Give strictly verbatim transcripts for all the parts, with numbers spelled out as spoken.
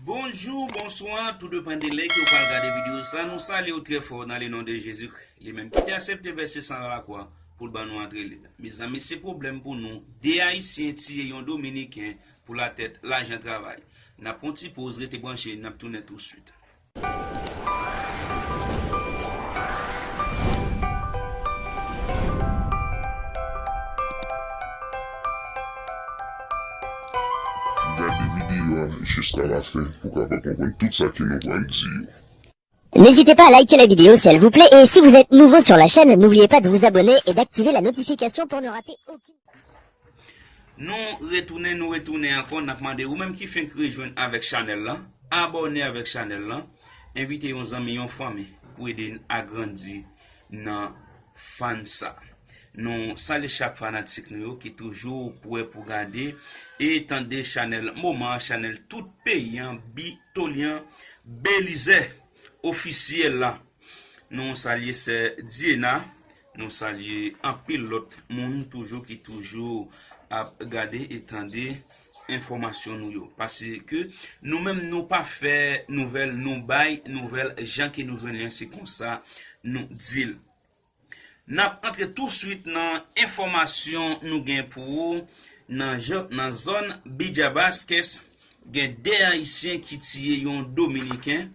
Bonjou, bonswa, tou depann de lè ke w pral gade videyo sa, nou salye w trè fò nan le non de Jezikri, li menm ki te aksepte vèse san lakwa pou l ban nou antre lib. Mezanmi, se pwoblèm pou nou, de Ayisyen tiye yon Dominiken pou latèt lajan travay. N ap pran ti poz, rete branche, n ap tounen touswit. Gade videyo a jiska lafen pou w kapab konprann tout sa ke nou pral di yo. N'hésitez pas à liker la vidéo si elle vous plaît et si vous êtes nouveau sur la chaîne, n'oubliez pas de vous abonner et d'activer la notification pour ne rater aucune. Nou retounen, nou retounen ankò, n ap mande ou menm ki fenk rejwenn avèk chanèl lan, abòne avèk chanèl lan, envite yon zanmi, yon fanmi pou ede n agrandi nan fan sa. Nou salye chak fanatik nou yo ki toujou prè pou gade e tande chanèl moman an, chanèl tout peyi an, Bitolyan Belize ofisyèl la. Nou salye sè Diena, nou salye anpil lòt moun toujou ki toujou ap gade e tande enfòmasyon nou yo. Paske nou menm nou pa fè nouvèl, nou bay nouvèl jan ke nou jwenn li an, se konsa nou di l. N ap antre touswit nan enfòmasyon nou gen pou ou. Nan, nan zòn Bidjabaskès, gen de Ayisyen ki tiye yon Dominiken,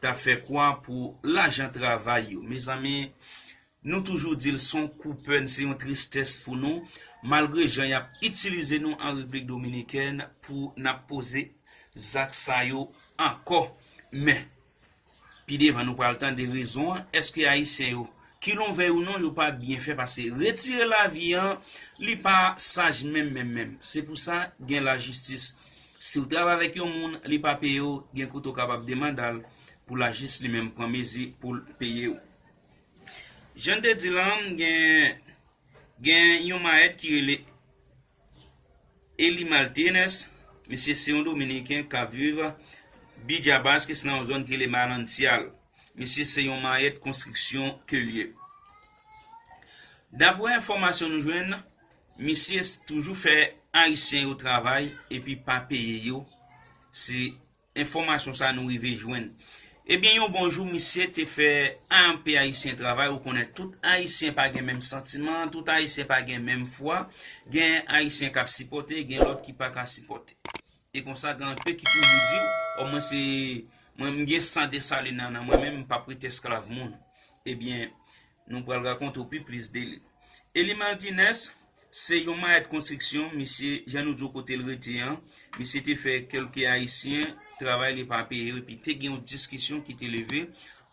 t ap fè kwa pou lajan travay yo. Mezanmi, nou toujou di l, se yon koupèn, se yon tristès pou nou. Malgre jan y ap itilize nou an Repiblik Dominikèn pou n ap poze zak sa yo ankò. Men, pi devan, nou pral tande rezon an. Èske Ayisyen yo, kilonvè ou non, yo pa byen fè? Paske retire lavi an, li pa saj menm, menm, menm. Se pou sa, gen lajistis. Si w travay avèk yon moun, li pa peye w, gen kote w kapab demande l pou lajistis li menm pran mezi pou l peye w. Jan n te di l lan, gen, gen yon mayèt ki rele Eli Martinez, misye se yon Dominiken k ap viv Bidjabaskès nan yon zòn ki rele Manantial. Misye se yon mayèt konstriksyon ke l ye. Daprè enfòmasyon nou jwenn, misye s-, toujou fè Ayisyen yo travay epi pa peye yo. Se enfòmasyon sa nou rive jwenn. Ebyen, yon bon jou, misye te fè anpe Ayisyen travay. Ou konnen, tout Ayisyen pa gen menm santiman, tout Ayisyen pa gen menm fwa. Gen Ayisyen k ap sipòte, gen lòt ki pa ka sipòte. E konsa, gen anpe ki toujou di w, "Ò, mwen se, mwen, m gen san Desalin nan, nan mwen menm, m p ap rete esklav moun." Ebyen, nou pral rakonte w pi plis de li. Eli Martinez se yon mayèt konstriksyon, misye, jan nou di w kote l rete an, misye te fè kèlke Ayisyen travay li pa peye yo, epi te gen yon diskisyon ki te leve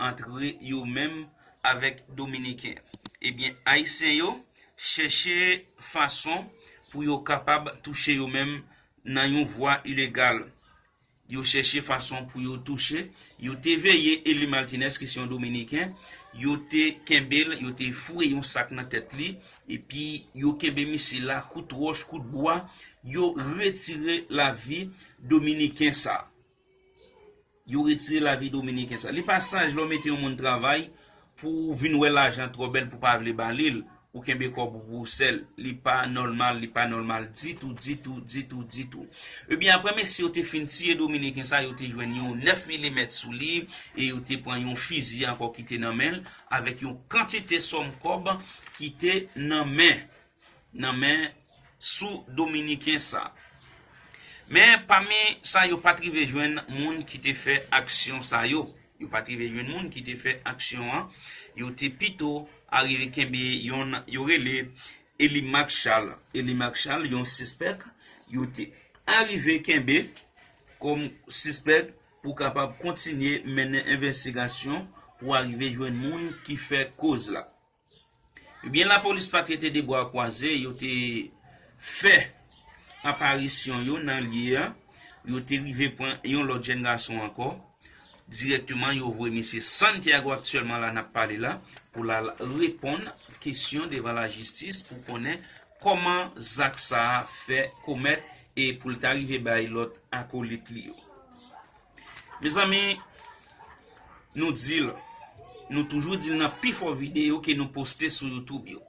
antre yo menm avèk Dominiken. Ebyen, Ayisyen yo chèche fason pou yo kapab touche yo menm nan yon vwa ilegal. Yo chèche fason pou yo touche. Yo te veye Eli Martinez, ki se yon Dominiken. Yo te kenbe l, yo te foure yon sak nan tèt li. Epi, yo kenbe misye la, kout wòch, kout bwa. Yo retire lavi Dominiken sa. Yo retire lavi Dominiken sa. Li pa saj lè w mete yon moun travay pou w vin wè lajan twò bèl pou w pa vle ba li l. Ou kenbe kòb ou pou w sèl. Li pa nòmal, li pa nòmal ditou, ditou, ditou, ditou. Ebyen, apre mesye yo te fin tiye Dominiken sa, yo te jwenn yon nèf milimèt sou li, e yo te pran yon fizi ankò ki te nan men l, avèk yon kantite sòm kòb ki te nan men, nan men sou Dominiken sa. Men, pami sa, yo pa t rive jwenn moun ki te fè aksyon sa yo. Yo pa t rive jwenn moun ki te fè aksyon an. Yo te pito arive kenbe yonn yo rele Eli Marchal. Eli Marchal, yon sispèk, yo te arive kenbe kòm sispèk pou kapab kontinye mennen envestigasyon pou arive jwenn moun ki fè koz la. Ebyen, lapolis pa t rete de bra kwaze, yo te fè aparisyon yo nan lye a, yo te rive pran yon lòt jèn gason ankò. Dirèkteman, yo voye misye Santiago aktyèlman la n ap pale la, pou l al reponn kesyon devan lajistis pou konnen kòman zak sa a fè komèt e pou l ta rive bay lòt akolit li yo. Mezanmi, nou di l, nou toujou di l nan pifò videyo ke nou poste sou YouTube yo.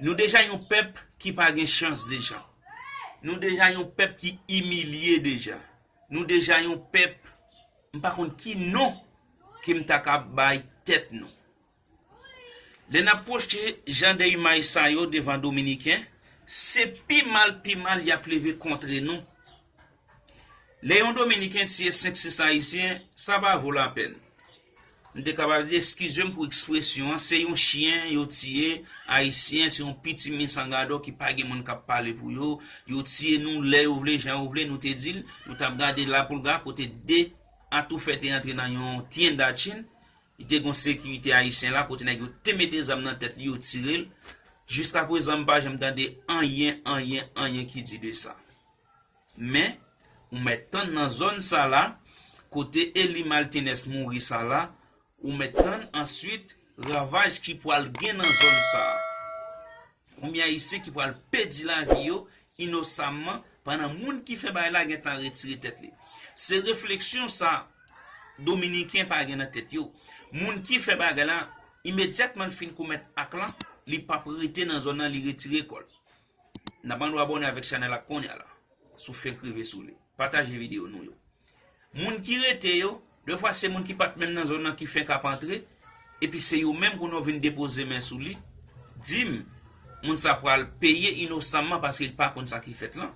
Nou deja yon pèp ki pa gen chans deja. Nou deja yon pèp ki imilye deja. Nou deja yon pèp M pa konn ki non ke m ta ka bay tèt nou. Lè n ap pwoche jan de imaj sa yo devan Dominiken, se pi mal, pi mal y ap leve kontre nou. Lè yon Dominiken tiye senk, sis Ayisyen, sa pa vo lapèn. M te kapab di, eskize m pou ekspresyon an, se yon chen yo tiye, Ayisyen, se yon pitimi sangadò ki pa gen moun k ap pale pou yo. Yo tiye nou lè yo vle, jan yo vle, nou te di l, nou t ap gade lapolga kote de atoufè te antre nan yon tyenda tchin. Li te gon sekirite ayisyen la, kote nèg yo te mete zam nan tèt li, yo tire l. Jiskaprezan, m pa janm tande anyen, anyen, anyen ki di de sa. Men, ou mèt tann nan zòn sa la, kote Eli Maltenès mouri sa la, ou mèt tann answit ravaj ki pwal gen nan zòn sa a. Konbyen Ayisyen ki pwal pèdi lavi yo inosamman pandan moun ki fè bagay la gentan retire tèt li? Se refleksyon sa Dominiken pa gen nan tèt yo. Moun ki fè bagay la, imedyatman l fin komèt ak la, li p ap rete nan zòn nan, li retire kò l. N ap mande w abòne avèk chanèl la kounye a la, si w fenk rive sou li. Pataje videyo nou yo. Moun ki rete yo, defwa se moun ki pa t menm nan zòn nan ki fenk ap antre, epi se yo menm kounye a w vin depoze men sou li, di m, moun sa pral peye inosamman paske l pa konn sa ki fèt lan.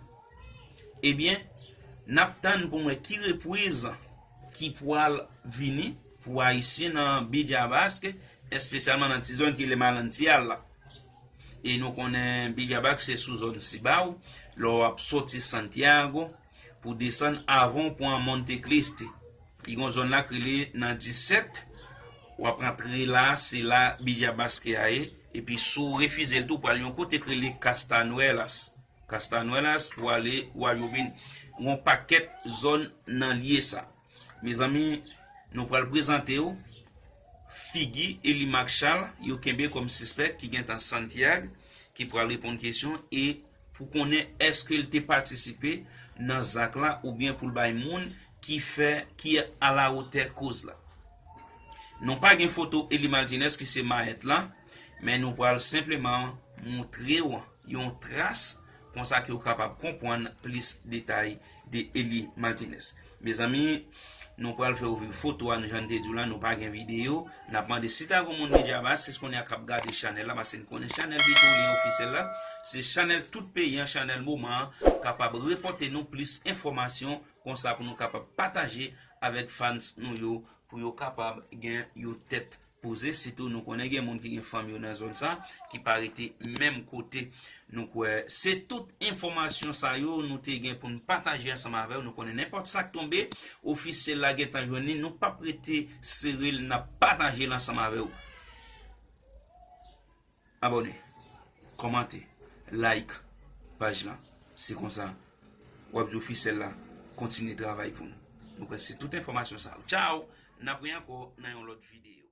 Ebyen, n ap tann pou m wè ki repriz ki pral vini pou Ayisyen nan Bidjabask, espesyalman nan ti zòn ki rele Malantyal la. E nou konnen Bidjabask se sou zòn Sibao, lè w ap sòti Santiago pou desann avan w pran Monte Cristi. Li gon zòn la k rele nan disèt, w ap rantre la, se la Bidjabask a ye, epi si w refize l tou, pral yon kote k rele Castañuelas. Castañuelas pou ale Wayoumin. Yon pakèt zòn nan lye sa. Mezanmi, nou pral prezante w figi Eli Marchal yo kenbe kòm sispèk ki gentan Santiag, ki pral reponn kesyon e pou konnen èske l te patisipe nan zak la oubyen pou l bay moun ki fè, ki alawotè koz la. Nou pa gen foto Eli Maltinès ki se mayèt la, men nou pral senpleman moutre w yon tras konsa ke w kapab konprann plis detay de Eli Maltinès. Mezanmi, nou pral fè w viv foto a, nou jan n te di w la, nou pa gen videyo. N ap mande si ta gen moun Bidjabask, se konnen a k ap gade chanèl la, paske n konnen chanèl Vitorin ofisyèl la, se chanèl tout peyi an, chanèl moman an, kapab repòte nou plis enfòmasyon konsa pou nou kapab pataje avèk fans nou yo, pou yo kapab gen yon tèt poze, sitou nou konnen gen moun ki gen fanmi yo nan zòn sa, ki pa rete menm kote. Nou kwè se tout enfòmasyon sa yo nou te gen pou n pataje ansanm avè w. Nou konnen nenpòt sa k tonbe, ofisyèl la gentan jwenn li, nou p ap rete sere l, n ap pataje l ansanm avè w. Abòne, kòmante, like paj lan. Se konsa, w ap di ofisyèl la kontinye travay pou nou. Nou kwè se tout enfòmasyon sa yo. Tchaw! N ap wè ankò nan yon lòt videyo.